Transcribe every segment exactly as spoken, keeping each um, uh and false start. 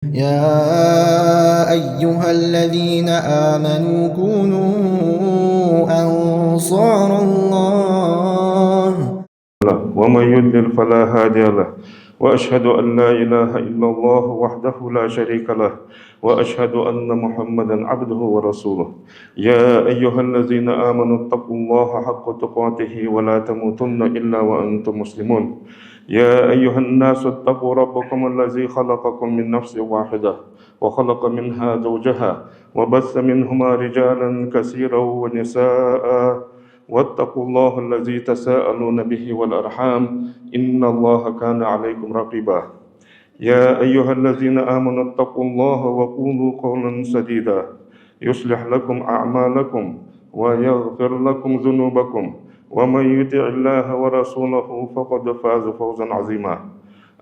يا أيها الذين آمنوا كونوا أنصار الله. ومن يضلل فلا هادي له. وأشهد أن لا إله إلا الله وحده لا شريك له. وأشهد أن محمدا عبده ورسوله. يا أيها الذين آمنوا اتقوا الله حق تقاته ولا تموتن إلا وأنتم مسلمون. يا أيها الناس اتقوا ربكم الذي خلقكم من نفس واحدة وخلق منها زوجها وبث منهما رجالا كثيرا ونساء واتقوا الله الذي تساءلون به والأرحام إن الله كان عليكم رقيبا. يا أيها الذين آمنوا اتقوا الله وقولوا قولا سديدا يصلح لكم أعمالكم ويغفر لكم ذنوبكم ومن يطع الله ورسوله فقد فاز فوزا عظيما.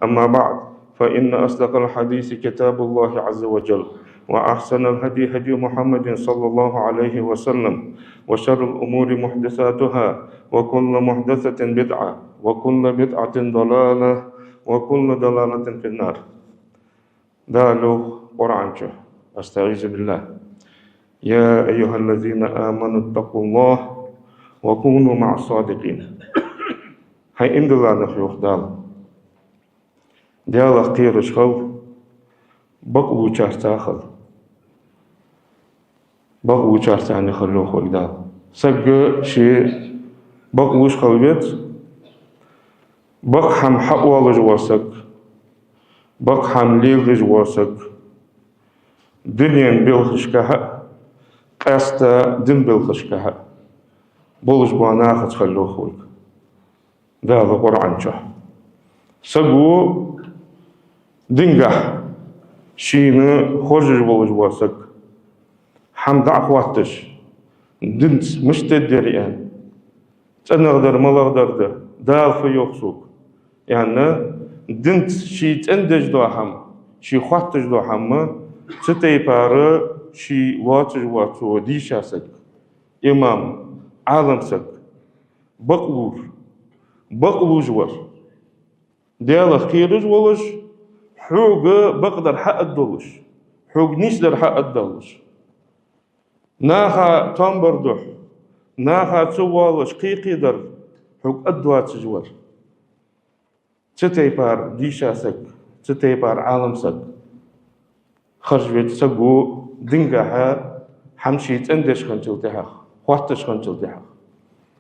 أما بعد، فإن أصدق الحديث كتاب الله عز وجل، وأحسن الهدي هدي محمد صلى الله عليه وسلم، وشر الأمور محدثاتها، وكل محدثة بدعة، وكل بدعة ضلالة، وكل ضلالة في النار. Дала йоах Къуръан чу: أستعيذ بالله. يا أيها الذين آمنوا اتقوا الله وكونوا مع الصادقين. ХӀай иман дилла нах, йоах Дала, Даьлах кхераш хила, бакълувчарца хила. Бакълувчарца хила, йоах вайга Дала. Саг ше бакълуш хила веза, бакъ хӀама хьаоалаш вола саг, бакъ хӀама леладеш вола саг, дунен белхашка а, къаьстта дин белхашка а болаш бола нахаца хила, йоах вайга Дала Къуръан чу. Саго дингахьа шийна хоржаш волаш вола саг, хӀама дӀа а хотташ, динца мишта дергда аьнна, цӀенагӀдар, малагӀдар да, Дала фу йоах сога аьнна, динца ше цӀендеш дола хӀама, ше хотташ дола хӀама, цу тайпара ше воацаш вола цо дийша саг, имам, Ӏалам саг, бакълувр, бакълувш вар, Даьлах кхераш волаш, хьога бакъдар хьааргдолаш, хьога нийсдар хьааргдолаш, наха тоам бар духьа, наха ца воалаш кхайкхадар хьога аргдоацаш вар. Цу тайпара дийша саг, цу тайпара Ӏалам саг хержа веза саго дингахьа хӀама ше цӀендеш хинначул тӀехьагӀа, хотташ хинначул тӀехьагӀа,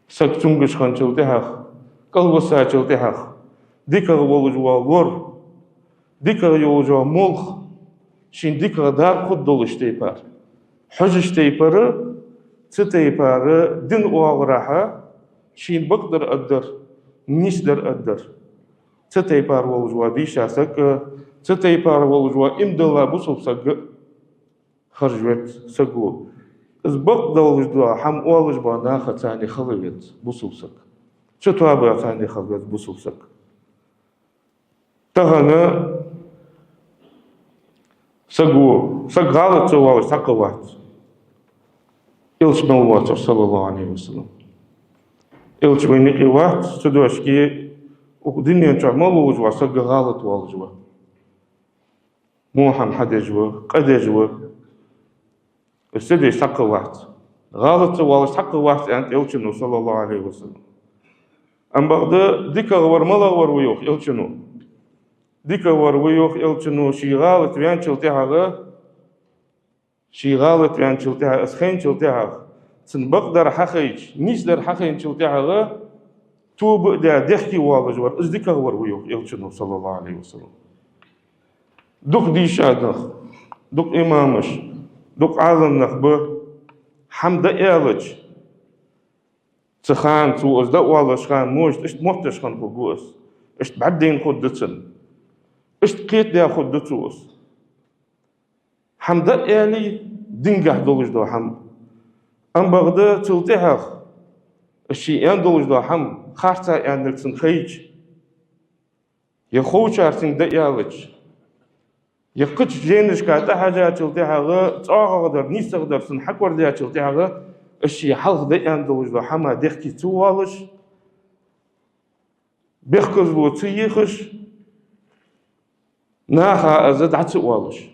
саг цунгаш хинначул тӀехьагӀа, кӀалвисачул тӀехьагӀа, дикагӀа волаш вола лор, дикагӀа йолаш йола молха, шийна дикагӀа дар хургдолаш тайпара, хьожаш тайпара, цу тайпара дина оагӀорахьа шийна бакъдар аргдар, нийсдар аргдар. Цу тайпара волаш вола дийша саг а, цу тайпара волаш вола иман дилла бусалба саг а хержа веза саго. Из бакъ долаш дола хӀама оалаш бола нахаца хила веза бусалба саг. Цу тоабаца хила веза бусалба саг. Тахан саго, саг гӀалат ца воалаш цхьаккха вац. Элча мел воацар, صلى الله عليه وسلم. Элча вайна юкъе вац, цу дошке укх дунен чу мел волаш вола саг гӀалат воалаш ва. Во хӀама хьадеш ва, къа деш ва. Из ца деш цхьаккха вац. ГӀалат ца воалаш цхьаккха вац, аьннад Элчано, صلى الله عليه وسلم. Амма бакъда дикагӀа вар малагӀа вар ва, йоах Элчано. ДикагӀа вар ва, йоах Элчано, ше гӀалат ваьнначул тӀехьагӀа, ше гӀалат ваьнначул тӀехьагӀа, из хайначул тӀехьагӀа, цунна бакъдар хьахайча, нийсдар хьахайначул тӀехьагӀа, тоба а даь, дехке воалаш вар, из дикагӀа вар ва, йоах Элчано, صلى الله عليه وسلم. Дукха дийша нах, дукха имамаш, дукха Ӏалам нах ба, хӀама дӀааьлча, цу хана цо из дӀаоалаш хана, может, иштта мотташ хинна хургва из, иштта бӀаргадайна хургда цунна, иштта кхетадаь хургда цо из. ХӀама дӀааьле, дингахьа долаш дола хӀама. Амма бакъда цул тӀехьагӀа, из ше аьнна долаш дола хӀама харцахьа аьннар цунна хайча, е ховчар цунга дӀааьлча, е кхыча жайнашка тӀахьежачул тӀехьагӀа, цӀоагӀагӀдар, нийсагӀдар цунна хьакорадаьчул тӀехьагӀа, из ше хьалха дӀааьнна долаш дола хӀама дехке ца воалаш, бехказло ца ехаш, Наха из дӀа ца оалаш.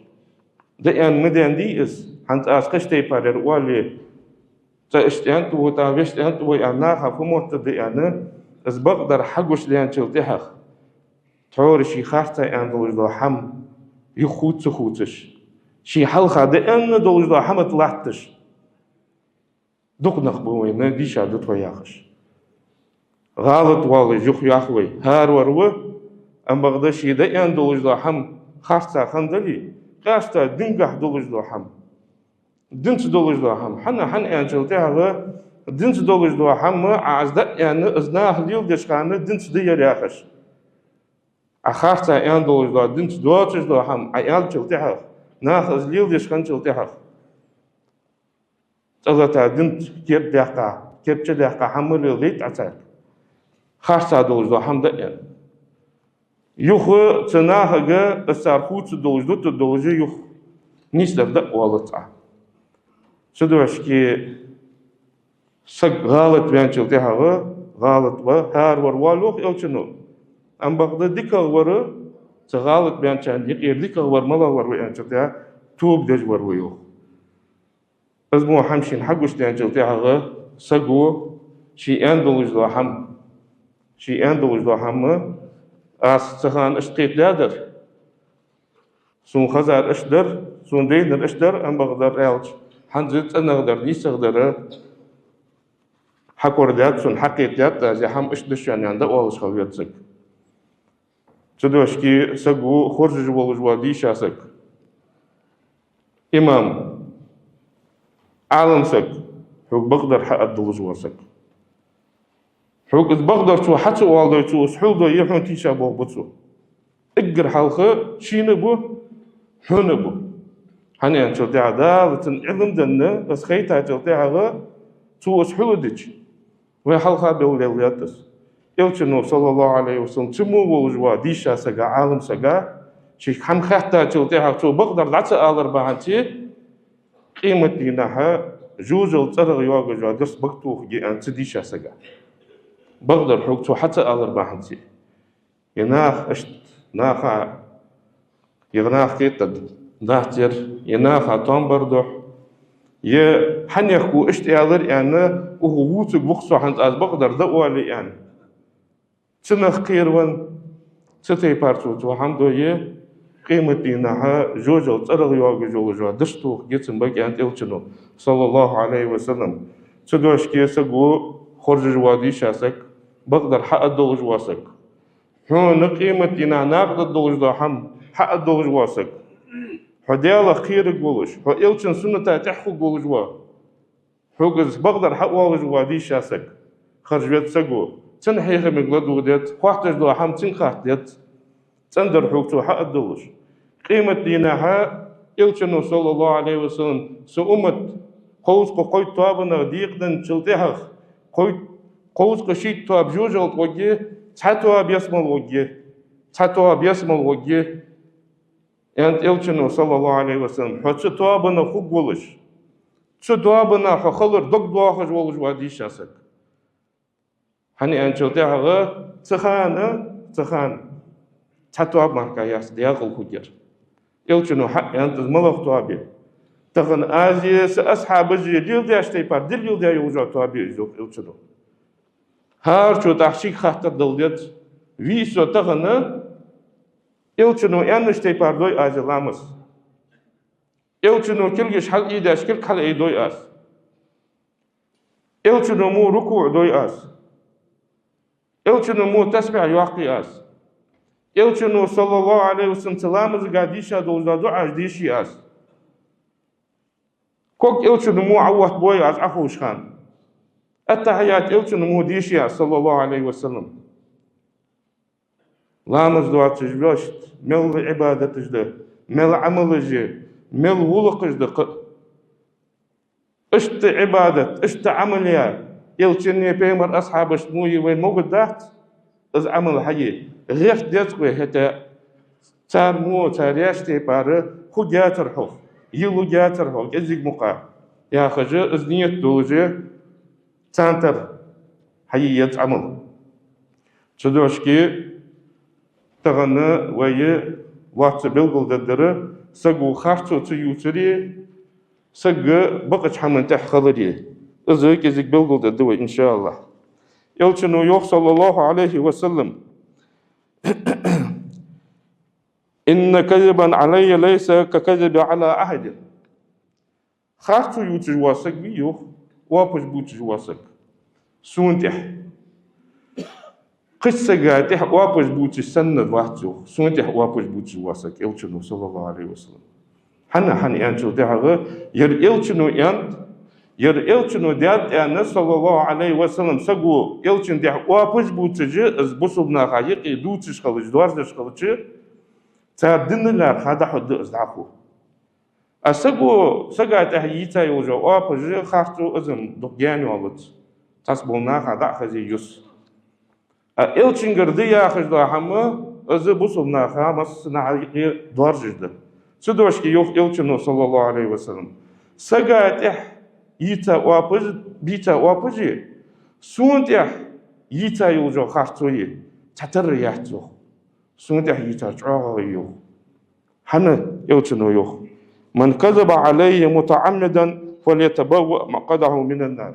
Даа аьнна ма даьннадий из, хӀанз аз кхыча тайпара ер оале, цкъа иштта аьннад ва, тӀаккха вешта аьннад ва аьнна, наха фу моттаргда аьнна, из бакъдар хьагучадаьнначул тӀехьагӀа, тхьовра ше харцахьа аьнна долаш дола хӀама юха хувца ца хувцаш, ше хьалха даа аьнна долаш дола хӀама тӀа латташ. Дукха нах ба вайна дийша да тхо яхаш. ГӀалат воаллаш юха йоах вай, хӀара вар ва, ам бакъда ше даа аьнна долаш дола хӀама харцахьа хиннадале, къаьстта дингахьа долаш дола хӀама, динца долаш дола хӀама. ХӀана, хӀана аьнначул тӀехьагӀа, динца долаш дола хӀама, Ӏа из даа аьнна, из наха леладеш хана динца да ер яхаш. Ӏа харцахьа аьнна долаш дола, динца доацаш дола хӀама Ӏа аьнначул тӀехьагӀа, наха из леладеш хинначул тӀехьагӀа, цкъа-латта динца кердадаьккха, керда чудаьккха хӀама леладайта Ӏа царга. Харцахьа долаш дола хӀама даа аьнна. Юха цу нахага из цар хувцаргдолаш, дутаргдолаш юха нийсдар даа оалац Ӏа. Цудухьа-кх саг гӀалат ваьнначул тӀехьагӀа, гӀалат ва, хӀара вар воалл йоах Элчано. Ам бакъда дикагӀа вар, цу гӀалат ваьнначарна юкъера дикагӀа вар малагӀа вар ва аьнначул тӀехьагӀа, тоба деш вар ва йоах. Из мо хӀама шийна хьагучадаьнначул тӀехьагӀа саго ше аьнна долаш дола хӀама, ше аьнна долаш дола хӀама, аз цу хана иштта кхетадаьдар, сона хезар иштта дар, сона дайнар иштта дар, ам бакъдар аьлча, хӀанз цӀенагӀдар, нийсагӀдар хьакорадаьд сона, хьакхетадаьд аз, ер хӀама иштта да шоана аьнна дӀаоалаш хила веза саг. Цудухьа-кх саг ва хоржаш волаш вола дийша саг, имам, Ӏалам саг, хьога бакъдар хьааргдолаш вола саг. Хьога из бакъдар цо хьа ца оалдой, цо из хьулдой, е хьона тийша болх бу цо. Эггара хьалха шийна бу, хьона бу. ХӀана аьнначул тӀехьагӀа Дала цунна Ӏилма денна, из хайтачул тӀехьагӀа цо из хьулдича, вай хьалха белгал лелаяьд из. Элчано, саллаллахӀу Ӏалайхи ва саллам, цу мо волаш вола дийша сага, Ӏалам сага, шийга хӀама хаьттачул тӀехьагӀа цо бакъдар дӀа ца алар бахьанца, къематдийнахьа жожагӀата цӀерагӀа йоагаш йола дирст бага тохаргья аьннад цу дийша сага. Бакъдар хьога цо хьа ца алар бахьанца. Е нах иштта, наха, е нах кхетаргдац ер, е наха тоам бар духьа, е хьанехк ва иштта аьлар аьнна, укхо вувцаргва-кх со, хӀанз аз бакъдар дӀаоале аьнна. Цу наха кхеравенна, цу тайпара цо, цо хӀама дой, е къематдийнахьа жожагӀата цӀерагӀа йоагаш йолаш йола дирст тохаргья цун бага аьннад Элчано, саллаллахӀу Ӏалайхи ва саллам. Цудухьа-кх саг ва хоржаш вола дийша саг, бакъдар хьааргдолаш вола саг. Хьона къематдийнахьа накъадаргдолаш дола хӀама хьааргдолаш вола саг. Хьо Далах кхераргволаш, хьо Элчан сунната тӀехьа хургволаш вола, хьога из бакъдар хьаоалаш вола дийша саг, хоржа веза саг ва. Цун хьехамга ладувгӀа деза, хоатташ дола хӀама цунга хатта деза. ЦӀендар хьога цо хьааргдолаш. Къематдийнахьа Элчано, саллаллахӀу Ӏалайхи ва саллам, са уммат кховзткъа кхойтта тоабанах декъаденначул тӀехьагӀа, кхойтта, кховзткъа шийтта тоаба жожагӀата гӀоргья, цхьа тоаба ялсмала гӀоргья, цхьа тоаба ялсмала гӀоргья, аьннад Элчано, саллаллахӀу Ӏалайхи ва саллам, хьо цу тоабанах хургволаш, цу тоабанах хьо хилар дог доахаш волаш вола дийша саг. ХӀана аьнначул тӀехьагӀа цу хана, цу хана цхьа тоаба мара яц декъала хургьяр. Элчано хьааьннад из малагӀа тоаба я. Тахан аз е са асхьабаша леладеш тайпара ди леладеш йолаш йола тоаба я из, йоах Элчано. ХӀарчо тӀаккха шийга хаттар дала деза. Вий со тахан Элчано аьннача тайпара дой аз ламаз? Элчано кулгаш хьалъайдеш кулг хьалъайдой аз? Элчано мо рукуӀ дой аз? Элчано мо тасбихь йоаккхий аз? Элчано, саллаллахӀу Ӏалайхи ва саллам, цу ламазага дийша долаш дола дуӀаш деший аз? Ког Элчано мо Ӏооттабой аз Ӏоховшача хана? Аттахьият Элчано мо деший аз, саллаллахӀу Ӏалайхи ва саллам? Ламаз доацаш вешта, мел Ӏибадаташ да, мел Ӏамалаш я, мел гӀулакхаш да кхы. Иштта Ӏибадат, иштта Ӏамал яь, Элчанеи пайхамара асхьабашта мо е вайна могаргдац, из Ӏамал хьае. ГӀерта деза-кх вай хӀаьта а, царна мо, цар яьча тайпара хургьяцар хьох, е лургьяцар хьох кӀезига мукъагӀа, яхаш, из нийят долаш, царна тара хьае еза Ӏамал. Цудухьа-кх тахан вай Лоацца белгалдергдар саго харцо ца ювцаре, саг бакъача хӀаман тӀехь хиларе. Из кӀезига белгалдергда вай, иншааллахӀ. Элчано йоах, саллаллахӀу Ӏалайхи ва саллам: «إن كذبا علي ليس ككذب على أحد». Харцо ювцаш вола саг вий, йоах, оапаш бувцаш вола саг сона тӀехь. Кхыча сага тӀехь оапаш бувцаш санна вац, йоах, сона тӀехь оапаш бувцаш вола саг, Элчано, саллаллахӀу Ӏалайхи ва саллам. ХӀана, хӀана аьнначул тӀехьагӀа, ер Элчано аьннад, ер Элчано даьд аьнна, саллаллахӀу Ӏалайхи ва саллам, саго Элчана тӀехь оапаш бувцаш, из бусалба наха юкъе дувцаш хилча, доаржадеш хилча, цар дина лаьрхӀа дӀахьоргда из дӀахо. А саго, сага тӀехь йийца йолаш йола оапаш, харцо, из-м дукха гаьна йоалац. Цхьабола наха дӀа а хазий юс. А Элчангара да яхаш дола хӀама, из бусалба наха массанахьа юкъе доаржаш да. Цудухьа йоах Элчано, саллаллахӀу Ӏалайхи ва саллам: сага тӀехь йийца оапаш, бийца оапаш, сона тӀехь йийца йолаш йола харцо, цхьатарра яц, йоах. Сона тӀехь йийцар чӀоагӀагӀа я, йоах. ХӀана, Элчано йоах: «من كذب علي متعمدا فليتبوأ مقعده من النار».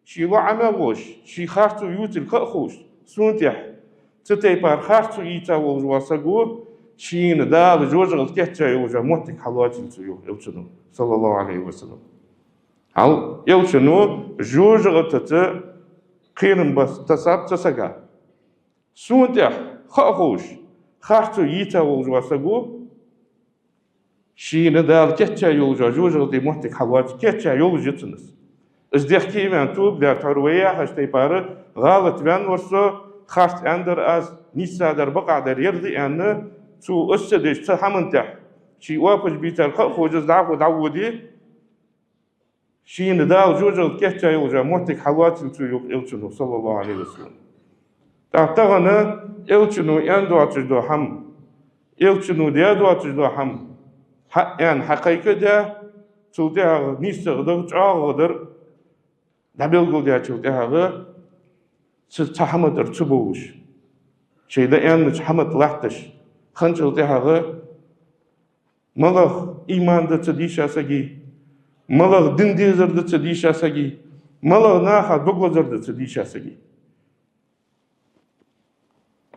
Ший лоӀамагӀа волаш, ший харцо ювцилга ха а ховш, сона тӀехь цу тайпара харцо йийца волаш вола саго, шийна Дала жожагӀате кийча йолаш йола моттиг хьалоацилга цо, йоах Элчано, саллаллахӀу Ӏалайхи ва саллам. Хьал Элчано жожагӀатаца кхерам бас-, тасаб цу сага. Сона тӀехь ха а ховш, харцо йийца волаш вола саго, шийна Дала кийча йолаш йола жожагӀате моттиг хьалоац, кийча йолаш я цунна из. Из дехке а ваьнна, тоба даь, тхьовра вай яхача тайпара, гӀалат ваьннавар со, харц аьннадар аз, нийсса дар, бакъахьа дар ер да аьнна, цо из ца деш, цу хӀаман тӀехь ший оапаш бийцар ха а ховш, из дӀахо дӀаводе, шийна Дала жожагӀате кийча йолаш йола моттиг хьалоацилга цо, йоах Элчано, саллаллахӀу Ӏалайхи ва саллам. ТӀаккха тахан Элчано аьнна доацаш дола хӀама, Элчано даь доацаш дола хӀама хьааьнна, хьакхайкадаь, цул тӀехьагӀа нийсагӀа дар, чӀоагӀагӀа дар дӀабелгалдаьчул тӀехьагӀа, цу, цу хӀаман тӀара ца бовлаш, шоай дӀааьннача хӀаман тӀа латташ хинначул тӀехьагӀа, малагӀа иман да цу дийшача сага, малагӀа дин дезар да цу дийшача сага, малагӀа наха дог лазар да цу дийшача сага.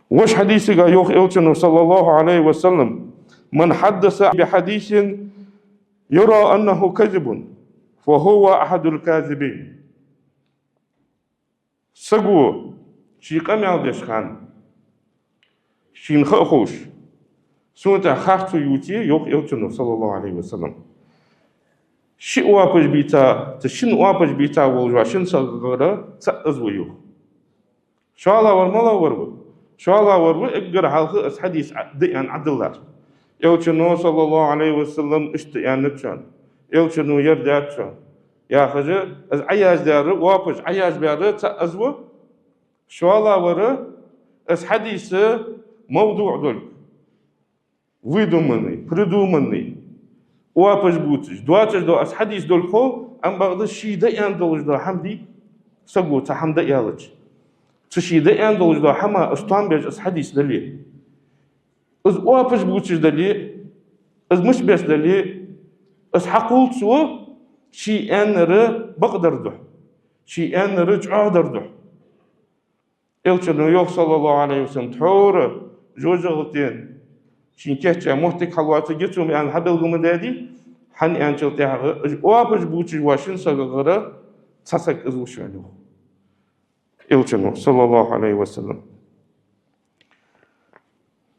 Вож хьадисага йоах Элчано, саллаллахӀу Ӏалайхи ва саллам: «من حدث بحديث يرى أنه كذب فهو أحد الكاذبين». Саго ший къамаьл деш хана, шийна ха а ховш, сона тӀехь харцо ювце, йоах Элчано, саллаллахӀу Ӏалайхи ва саллам, ши оапаш бийца, цу шин оапаш бийца волаш вола шин сагагара цаӀ из ва, йоах. ШоллагӀвар малагӀвар ва? ШоллагӀвар ва, эггара хьалха из хьадис а-, да аьнна Ӏодиллар. Элчано, саллаллахӀу Ӏалайхи ва саллам, иштта аьннад шоана, Элчано ер даьд шоана, яхаш, из Ӏояздаьр, оапаш Ӏоязбаьр цаӀ из ва. ШоллагӀвар, из хьадис мавдуӀ долга, выдуманный, придуманный, оапаш бувцаш, доацаш дола из хьадис долга хов, амма бакъда ший дӀааьнна долаш дола хӀама дий, саго цхьа хӀама дӀааьлча, цу ший дӀааьнна долаш дола хӀама из тоам беш из хьадис дале, из оапаш бувцаш дале, из мишта беш дале, из хьакхувл цо, ший аьннар бакъдар духьа, ший аьннар чӀоагӀдар духьа. Элчано йоах, саллаллахӀу Ӏалайхи ва саллам, тхьовра жожагӀатен шийна кийча моттиг хьалоацилга цо аьнна хьабелгал ма даьдий, хӀана аьнначул тӀехьагӀа, из оапаш бувцаш вола шин сагагара цхьа саг из ва шоана, йоах Элчано, саллаллахӀу Ӏалайхи ва саллам.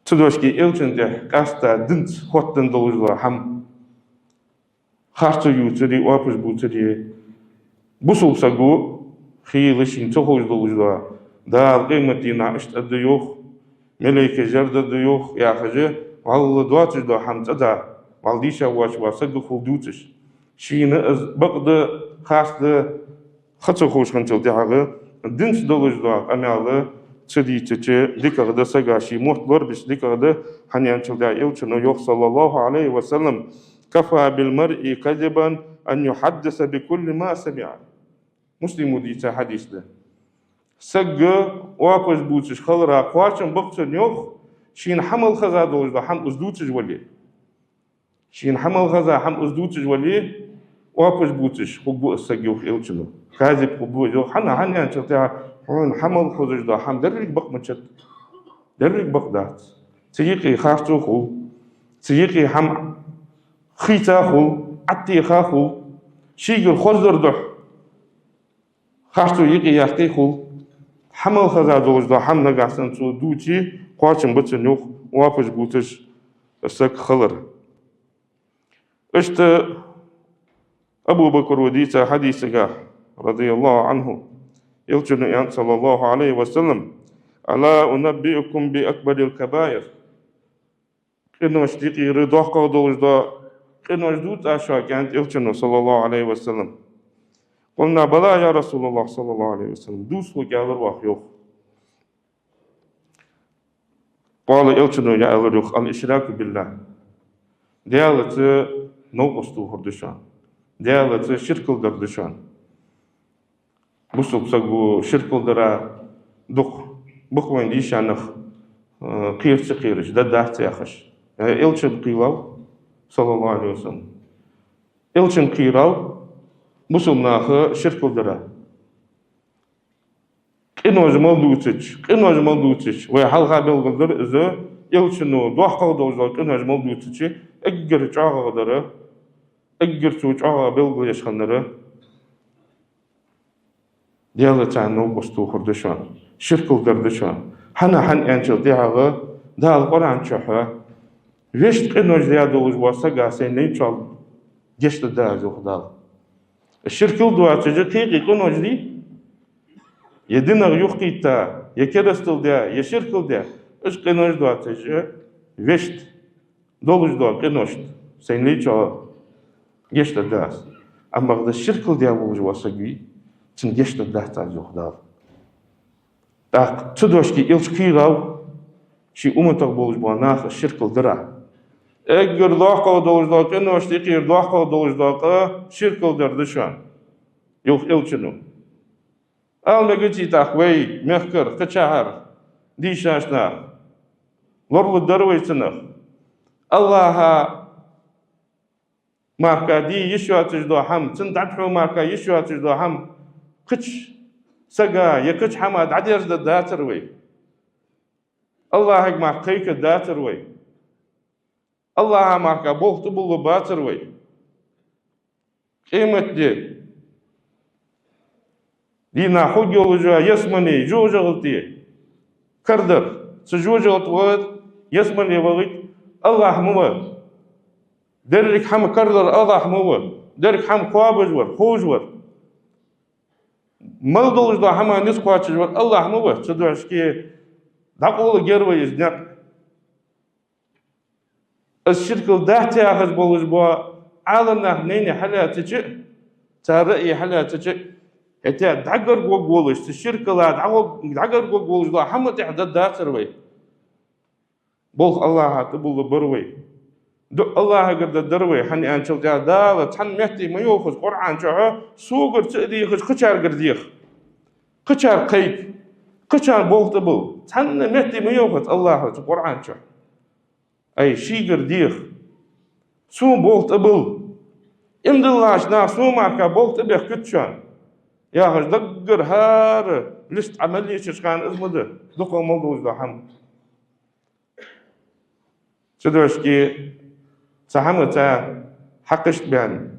Цудухьа Элчана тӀехь къаьстта динца хоттаденна долаш дола хӀама, харцо ювцаре, оапаш бувцаре, бусалба саго хийла шийна ца ховш долаш дола, Дала къематдийнахьа иштта аргда йоах, малейкаша ер дергда йоах, яхаш, вӀалла доацаш дола хӀама цӀа да, вӀалла дийша воацаш вола саг хул дувцаш. Шийна из бакъ да, харц да ха ца ховш хинначул тӀехьагӀа, динца долаш дола къамаьл ца дийцача дикагӀа да, сага ший мотт лорабеш дикагӀа да, хӀана аьнначул тӀехьагӀа Элчано йоах, саллаллахӀу Ӏалайхи ва саллам: «كفى بالمرء كذبا أن يحدث بكل ما سمع». Муслима дийца хьадис да. Саг оапаш бувцаш хилара кхоачам ба цунна, йоах, Шийна хьа мел хеза долаш дола хӀама из дувцаш вале. Шийна хьа мел хеза хӀама из дувцаш вале, оапаш бувцаш хургва из саг, йоах Элчано. Казиб хургва из, йоах, хӀана, хӀана аьлча тӀехьа, хьона хьа мел хозаш дола хӀама деррига бакъ ма дац. Деррига бакъ дац. Цу юкъе харцо хул, цу юкъе хӀама хийца хул, Ӏаттеха хул, шийгара хоздар духьа харцо юкъе яккхий хул. Хьа мел хеза долаш дола хӀама нагахь санна цо дувце, кхоачам ба цун, йоах, оапаш бувцаш саг хилар. Иштта Абу Бакра дийца хьадисагахь, رضي الله عنه, Элчано аьннад, صلى الله عليه وسلم: «ألا أنبئكم بأكبر الكبائر؟» Къиношта юкъера доккхагӀа долаш дола къинош дувций аз шуга, аьннад Элчано, صلى الله عليه وسلم. قلنا: «بلى يا رسول الله», صلى الله عليه وسلم. Дувца хьога, аьлар оаха, йоах. قال, Элчано аьлар, йоах: «الإشراك بالله». Даьлаца новкъост тохар да шоана. Даьлаца ширк дар да шоана. Бусалба саго ширк дара дукха ба-кх вайна дийша нах, э, кхера ца кхераш, да дац яхаш. Э, Элчан кхийрав, صلى الله عليه وسلم. Элчан кхийрав бусалба наха ширк дара. Къинош мел дувцача, къинош мел дувцача, вай хьалха белгалдир из, Элчано доккхагӀа долаш дола къинош мел дувцача, эггара чӀоагӀагӀа дар, эггара цо чӀоагӀагӀа белгалъеш хиннар Даьлаца новкъост тохар да шоана, ширк дар да шоана. ХӀана, хӀана аьлча тӀехьагӀа Дала Къуръан чу: «Вешта къинош даь долаш вола саг, сайна лайначоа гешт дергда аз», йоах Дала. Ширк доацаш, кхы-кхы къинош дий, е динах юхакхийтта, е керастал даь, е ширк даь, уж къинош доацаш, вешта долаш дола къиношта сайна лайначоа гешт дергда аз. Амма да ширк даь волаш вола саг вий, цунна гешт дергдац аз, йоах Дала. ТӀаккха цу дешаца Элча кхийрав ший умматах болаш бола нах ширк дарах. Эггара доккхагӀа долаш дола къиношта юкъера доккхагӀа долаш дола къа ширк дар да шоана, йоах Элчано. Ала мегаций тӀаккха вай мехкара, кхычахьара дийша нах, лоралургдар вай цунах? АллахӀа мара де йиш йоацаш дола хӀама, цун дӀадахьа мара йиш йоацаш дола хӀама кхыча сага е кхыча хӀаман дӀадерзадергдацар вай. АллахӀага мара кхайкадергдацар вай. АллахӀа мара болх тӀабилларгбацар вай. Къематди дийнахьа хургйолаш йола ялсмале, жожагӀате карадар. Цу жожагӀате вахар, ялсмале вахар АллахӀ ма ва. Деррига хӀама карадар АллахӀ ма ва. Деррига хӀама кхоабаш вар, ховш вар. Мел долаш дола хӀама низ кхоачаш вар АллахӀ ма ва. Цу дешаца дӀакъовла гервай из никъ. Из ширк дац яхаш болаш бола Ӏаламнах мнени хьалаьцача, цар раъй хьалаьцача, хӀаьта дӀагарга воагӀаш, цу ширках дӀагӀо-, дӀагарга воагӀаш дола хӀама тӀехьа дергдацар вай. Болх АллахӀа тӀабилларгбар вай. ДуӀа АллахӀагара дергдар вай, хӀана аьлча тӀехьа Дала цхьан метте ма йоахац Къуръан чу: «Согара ца дехаш, кхычаргара деха». Кхычар кхайка, кхычарна болх тӀабилла. Цхьан метте ма йоахац АллахӀа цу Къуръан чу: «Ай, шийгара деха, сона болх тӀабилла. Иман диллача наха сона мара болх тӀабехкац шоана», яхаш. Даггара хӀара лист Ӏамал ечаш хана из ма да, дукха мел долаш дола хӀама. Цу дешаца цу хӀамаца хьакхашта баьнна,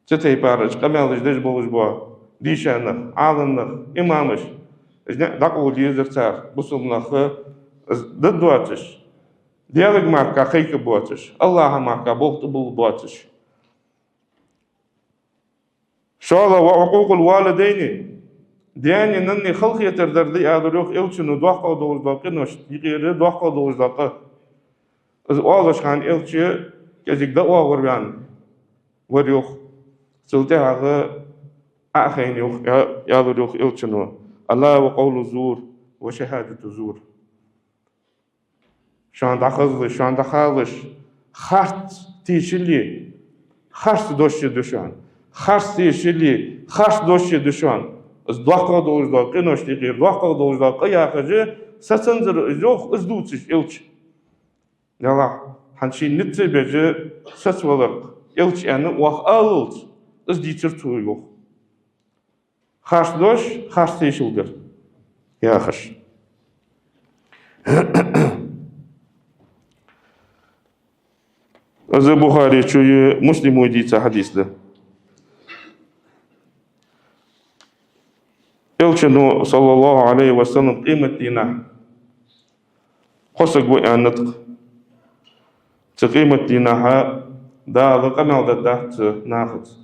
цу тайпара къамаьлаш деш болаш бола дийша нах, Ӏаламнах, имамаш, уж никъ дӀакъовла дезар цар, бусалба наха из дергдоацаш, Даьлага мара кхайкаргбоацаш, АллахӀа мара болх тӀабилларгбоацаш. ШоллагӀа: «وعقوق الوالدين». Даьнеи наннеи халахетар дар да, аьлар йоах Элчано, доккхагӀа долаш дола къиношта юкъера доккхагӀа долаш дола къа. Из оалаш хана Элча кӀезига дӀаоагӀорваьнна вар йоах. Цул тӀехьагӀа Ӏохайна йоах, аьлар йоах Элчано: «ألا وقول الزور وشهادة الزور». Шоана дӀахазалаш, шоана дӀахалалаш, харц тешал, харц дош да шоана. Харц тешал, харц дош да шоана. Из доккхагӀа долаш дола къиношта юкъера доккхагӀа долаш дола къа яхаш, сацанзар из, йоах, из дувцаш Элча. Даллахь, хӀанз шийна низ ца беш сацавалар Элча аьнна, оаха алалца, из дийцар цо, йоах. Харц дош, харц тешал дар, яхаш. Из Бухаречои Муслимо дийца хьадис да. Элчано, саллаллахӀу Ӏалайхи ва саллам, къематдийнахьа кхо саг ва аьннад-кх. Цу къематдийнахьа Дала къамаьл дергдац цу нахаца.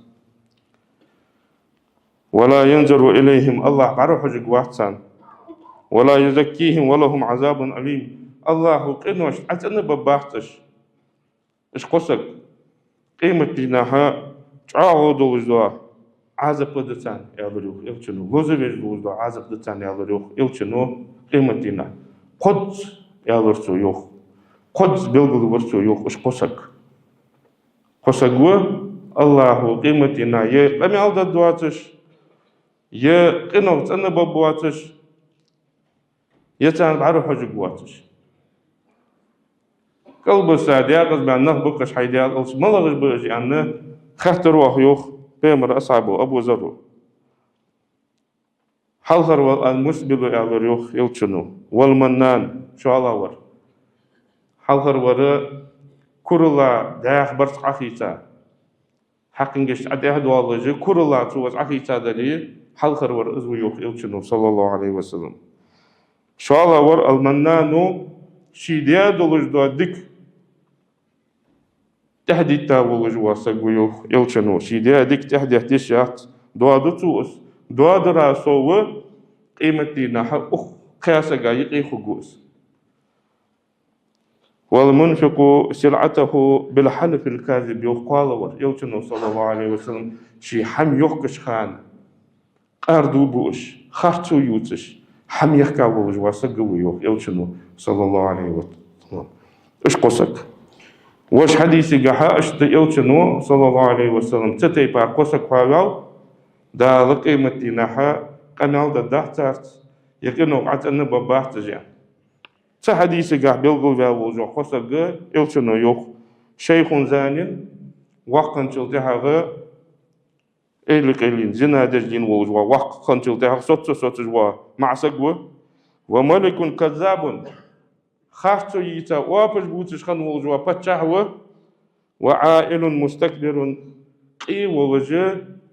«ولا ينظر إليهم», Аллахь бӀарахьожаргвац царна. «ولا يزكيهم ولهم عذاب أليم», Аллахьо къиношта Ӏа цӀенбаргбац уж. Уж кхо саг къематдийнахьа чӀоагӀо долаш дола Ӏазап да царна, аьлар, йоах, Элчано. Лозавеш долаш дола Ӏазап да царна, аьлар, йоах, Элчано, къематдийнахьа. Кхозза, аьлар цо, йоах. Кхозза белгалвир цо, йоах, уж кхо саг. Кхо саг ва, Аллахьо къематдийнахьа е къамаьл дергдоацаш, е къиношта цӀенбаргбоацаш, е царна бӀарахьожаргвоацаш. КӀалбиса, декъаза баьнна нах ба-кх уж, хӀай Даьла Элча, малагӀаш ба уж аьнна, хаьттар оаха, йоах, Пайхамара асхьабо Абу Зарро. Хьалхарвар ал-мусбилу, аьлар, йоах, Элчано, вал-маннан, шоллагӀвар. Хьалхарвар куралла дӀаьха барзкъа Ӏохийца. Хьакхингаш Ӏа тӀехьа доаллаш, куралла цо из Ӏохийца дале, хьалхарвар из ва, йоах, Элчано, саллаллахӀу Ӏалайхи ва саллам. ШоллагӀвар, ал-маннану, ший де долаш дола дика тӀехьадетта волаш вола саг ва, йоах, Элчано. Ший де дика тӀехьадетта йиш яц, доаду цо из. Доадара совгӀа къематдийнахьа укх кхаь сага юкъе хургва из. «والمنفق سلعته بالحلف الكاذب», йоах кхоалагӀвар, Элчано, саллаллахӀу Ӏалайхи ва саллам, ший хӀама йохкаш хана къардувш, харцо ювцаш, хӀама йохка волаш вола саг ва, йоах, Элчано, саллаллахӀу Ӏалайхи ва саллам. Уж кхо саг. Вож хьадисагахьа иштта Элчано, саллаллахӀу Ӏалайхи ва саллам, цу тайпара кхо саг хьаваьв, Дала къематдийнахьа къамаьл дергдац царца, е къиношта Ӏа цӀенбаргбац уж, аьнна. Цу хьадисагахьа белгалваь волаш вола кхо саг, Элчано йоах: «شيخ زان», воккха хинначул тӀехьагӀа, эйла-къайла зина деш дийна волаш вола, воккха хинначул тӀехьагӀа соцца-соцаш вола маӀа саг ва, «وملك كذاب», харцо йийца оапаш бувцаш хинна волаш вола паччахь ва, «وعائل مستكبر», къе волаш,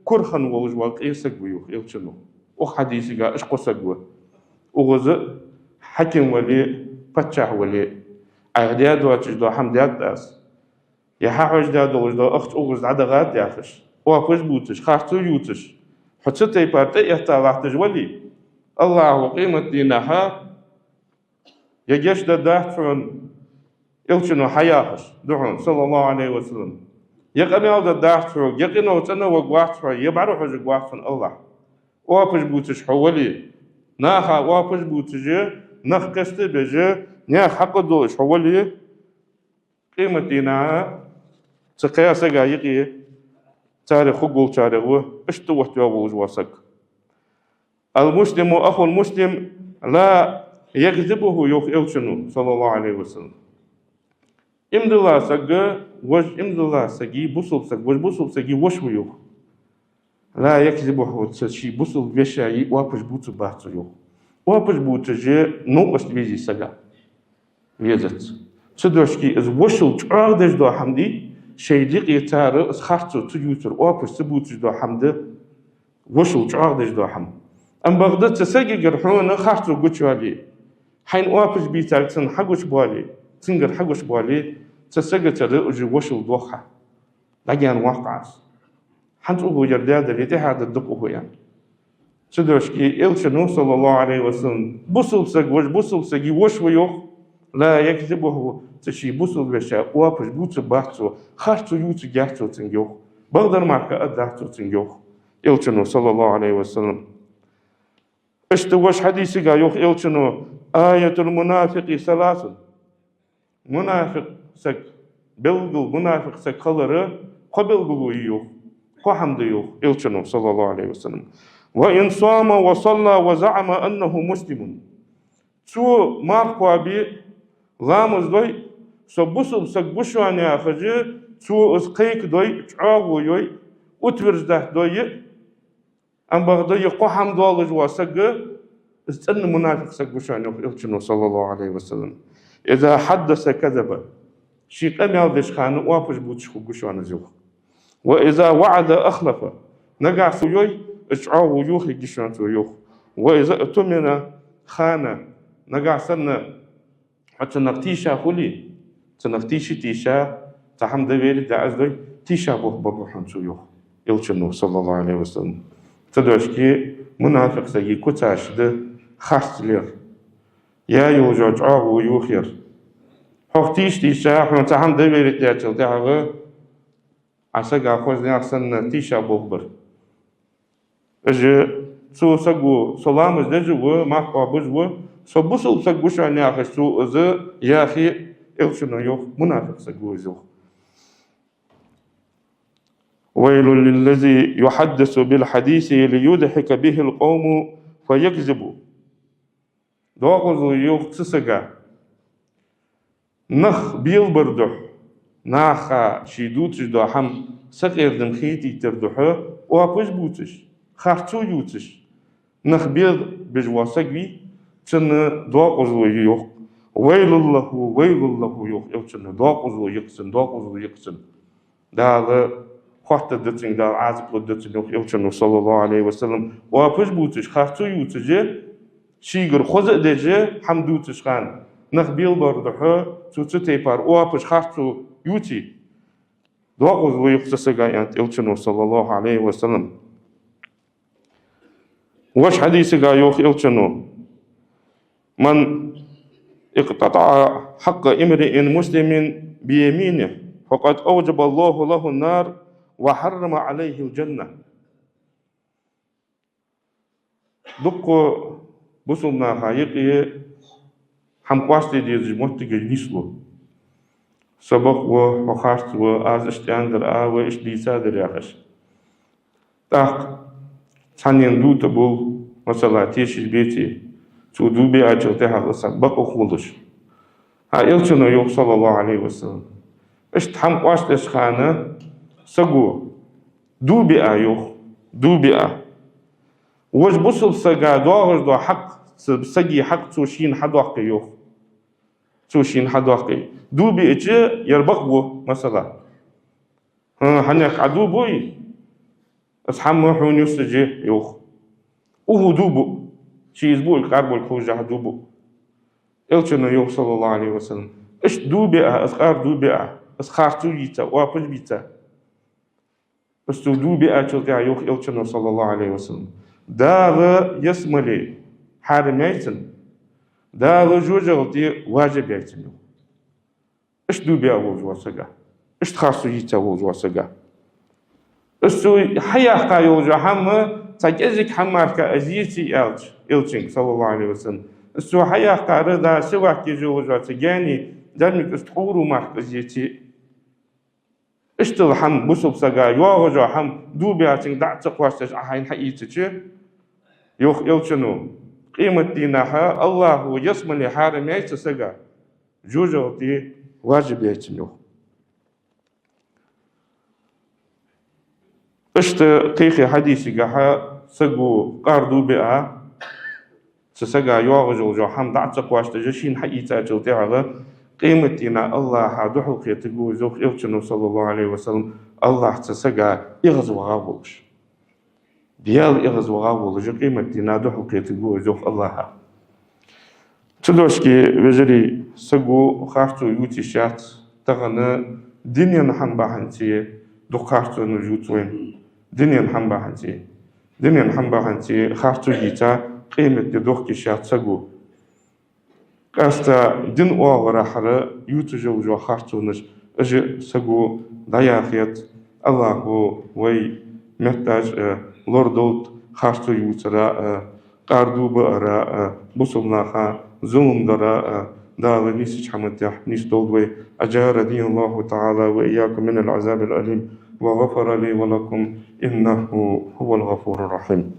кура хинна волаш вола къе саг ва, йоах Элчано. Укх хьадисагахьа уж кхо саг ва. Укхаза хьаким вале, паччахь вале, Ӏайха даь доацаш дола хӀама даьд аз, е хьахьожадаь долаш дола ахча укхаза дӀадахад яхаш, оапаш бувцаш, харцо ювцаш, хьо цу тайпара тӀаэтта латташ вале, Аллахьо къематдийнахьа е гешт дергдац хьона, Элчано хьаяхаш да хьона, саллаллахӀу Ӏалайхи ва саллам, е къамаьл дергдац хьога, е къиношта цӀенваргвац хьо, е бӀарахьожаргвац хьона Аллахь. Оапаш бувцаш хьо вале, наха оапаш бувцаш, нах кхестабеш, наьха хьакъ долаш хьо вале, къематдийнахьа цу кхаь сага юкъе царех хургволчарех ва иштта оттаваь волаш вола саг. «المسلم أخو المسلم لا يكذبه», йоах Элчано, саллаллахӀу Ӏалайхи ва саллам. Иман дилла саг вож иман дилла сага, бусалба саг вож бусалба сага воша ва, йоах. «لا يكذبه», цу ший бусалба вешийна оапаш бувцаргбац цо, йоах. Оапаш бувцаш новкъост везе сага, везац. Цудухьа из вошал чӀоагӀдеш дола хӀама да, шоай юкъе цар из харцо ца ювцар, оапаш ца бувцаш дола хӀама да вошал чӀоагӀдеш дола хӀама. Амма бакъда цу сагагара хьона харцо гучавале, хьайна оапаш бийцар цунна хьагучабоале, цунгара хьагучабоале, цу сагаца уже вошал доах хьа. ДӀагаьна воаккх Ӏа из. ХӀанз укхо ер даь дале, тӀехьагӀа дергда-кх укхо, аьнна. Цудухьа Элчано, саллаллахӀу Ӏалайхи ва саллам, бусалба саг вож бусалба сага воша ва, йоах, «لا يكذبه», цу ший бусалба вешийна оапаш бувцаргбац цо, харцо ювцаргьяц цо цунга, йоах, бакъдар мара аргдац цо цунга, йоах Элчано, саллаллахӀу Ӏалайхи ва саллам. Иштта вож хьадисагахьа йоах Элчано: «آية المنافق ثلاث». Мунафикъ саг белгал, мунафикъ саг хилара кхо белгало я, йоах, кхо хӀама да, йоах Элчано, саллаллахӀу Ӏалайхи ва саллам: «وإن صام وصلى وزعم أنه مسلم». Цо марха кхоабе, ламаз дой, со бусалба саг ва шоана яхаш, цо из кхайкадой, чӀоагӀо йой, утверждать дой, ам бакъда из кхо хӀама долаш вола саг, из цӀена мунафикъ саг ва шоана, йоах Элчано, саллаллахӀу Ӏалайхи ва саллам. «إذا حدث كذب», ший къамаьл деча хана оапаш бувцаш хургва шоана из, йоах. «وإذا وعد أخلف», нагахьа цо йой, из чӀоагӀо йохаергья шоана цо, йоах. «وإذا اؤتمن خان», нагахьа санна хьо цунах тийша хуле, цунах тийша, тийша, цхьа хӀама доверить даь из дой, тийша болх баргба хьона цо, йоах Элчано, саллаллахӀу Ӏалайхи ва саллам. Цудухьа мунафикъ сага куцаш да харц лер, яь йолчох чӀоагӀо йохаяр. Хьох тийша, тийша, хьона цхьа хӀама доверить даьчул тӀехьагӀа Ӏа сага хоза наьха санна тийша болх бар. Из цу саго со ламаз деш а ва, марха кхоабаш а ва, со бусалба саг ва шоана яхаш цо из яхе, Элчано йоах, мунафикъ саг ва из, йоах. «ويل للذي يحدث بالحديث ليضحك به القوم فيكذب». Доакъазло я, йоах, цу сага, нах белабар духьа, наха ший дувцаш дола хӀама сакъердам хетийтар духьа, оапаш бувцаш, харцо ювцаш, нах белабеш вола саг вий, цунна доакъазло я, йоах. «ويل له، ويل له», йоах Элчано, доакъазло я-кх цунна, доакъазло я-кх цунна. Дала хоаттаргда цунга, Дала Ӏазап лургда цунна, йоах Элчано, саллаллахӀу Ӏалайхи ва саллам. Оапаш бувцаш, харцо ювцаш, шийгара хоза а деш, хӀама дувцаш хана, нах белабар духьа, цо цу тайпара оапаш, харцо ювце, доакъазло я-кх цу сага, аьннад Элчано, саллаллахӀу Ӏалайхи ва саллам. Вож хьадисага йоах Элчано: «من اقتطع حق امرئ مسلم بيمينه فقد أوجب الله له النار وحرم عليه الجنة». Дукха бусалба наха юкъе хӀама къоастаде дезаш моттигаш нийслу. Со бакъ ва, хьо харц ва, аз иштта аьннадар а ва, иштта дийцадар яхаш. ТӀаккха цхьаннена дувца бул, масала, тешаш беце, цо дув биачул тӀехьагӀа из бакъ хулаш. ХӀа, Элчано йоах, саллаллахӀу Ӏалайхи ва саллам, иштта хӀама къоастадеш хана саго дув биа, йоах, дув биа. Вож бусалба сага доагӀаш дола хьакъ, цу сага хьакъ цо шийна хьадоаккхе, йоах. Цо шийна хьадоаккхе. Дув биача, ер бакъ ва, масала. ХӀа, хьанех Ӏа дув буй? Из хӀама хьона юсаж я, йоах. Укхо дув бу. Ше из буилга, къар болга ховшшехь дув бу. Элчано йоах, саллаллахӀу Ӏалайхи ва саллам, иштта дув биа, из къар дув биа, из харцо йийца, оапаш бийца. Из цо дув биачул тӀехьагӀа йоах Элчано, саллаллахӀу Ӏалайхи ва саллам, Дала ялсмале хьарам яьй цунна, Дала жожагӀате важиб яьй цунна, йоах. Иштта дув биа волаш вола сага, иштта харцо йийца волаш вола сага. Из цо хьаяьккха йолаш йола хӀама цхьа кӀезига хӀама мара из еце аьлча Элчанга, саллаллахӀу Ӏалайхи ва саллам, из цо хьаяьккхар, да, сивак еш йолаш йола цу гаьна дермиг, из ткъо ро мара из еце. Иштта хӀама бусалба сага йоагӀаш йола хӀама дув биа, цунга дӀа а ца кхоачийташ, Ӏа хьайна хьаийцача, йоах Элчано, къематдийнахьа АллахӀа ялсмале хьарам яьй цу сага, жожагӀате важиб яьй цунна, йоах. Иштта кхыча хьадисагахьа саго къар дув биа, цу сага йоагӀаш йола хӀама дӀа а ца кхоачийташ, шийна хьаийцачул тӀехьагӀа къематдийнахьа АллахӀа духьалкхетаргва из, йоах Элчано, саллаллахӀу Ӏалайхи ва саллам, АллахӀ цу сага эгӀазваха волаш. Даьла эгӀазваха волаш, къематдийнахьа духьалкхетаргва из, йоах, АллахӀа. Цудухьа, вежарий, саго харцо ювца йиш яц, тахан дунен хӀама бахьанце дукха харцонаш ювц вайна. Дунен хӀама бахьанце. Дунен хӀама бахьанце харцо йийца, къематди дохка йиш яц саго. Къаьстта дин оагӀорахьара ювцаш йола харцонаш, уж саго дӀаяхац. АллахӀа вай метташ а лорадолда харцо ювцара а, къар дув биара а, бусалба наха зулам дара а, Дала нийсача хӀаман тӀа нийсдолда вай. أجارني الله تعالى وإياكم من العذاب الأليم وغفر لي ولكم إنه هو الغفور الرحيم.